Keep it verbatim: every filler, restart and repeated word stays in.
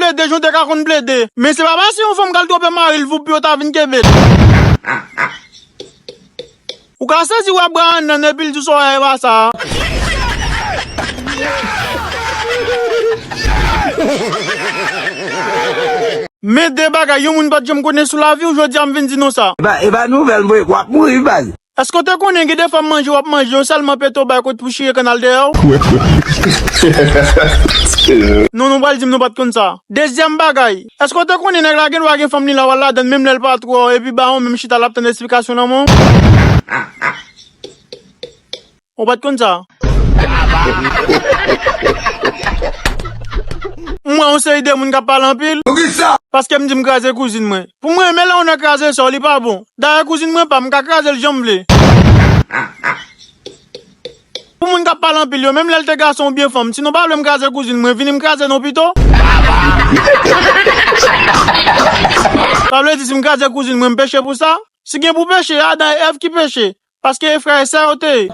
plede jan w te ka konn plede. Men se pa paske yon fanm ka l twonpe mari l voup pou yo ta vin kenbe l. Ou ka sezi w ap bra annann epi l di w sa w wè pa sa. Men de bagay yon moun pa t janm konnen sou lavi w, jodi a m vin di nou sa. E pa, e pa nouvèl, mwen, w ap mouri, baz. Èske w te konnen gen de fanm manje w ap manje yo sèlman pete w bay kout pou chire kannal dèyè w? Non, non, pral di m nou pa t konn sa. Dezyèm bagay, èske w te konnen nèg la gen dwa gen fanm li la w al ladann menm lè l pa twò epi ba yon menm chita l ap tann esplikasyon nan men w? Ou pa t konn sa? M wè yon seri de moun k ap pale anpil. Poukisa? Paske m di m kraze kouzin mwen. Pou mwen, men lè yon nèg kraze sè w, li pa bon. Dayè, kouzin mwen pa, m ka kraze l jan m vle. Pou moun k ap pale anpil yo, menm lè l te gason oubyen fanm, si nou pa vle m kraze kouzin mwen, vini m kraze nou pito. Sa vle di si m kraze kouzin mwen, m peche pou sa? Si gen pou peche, Adan e Èv ki peche. Paske e frè e sè yo te ye.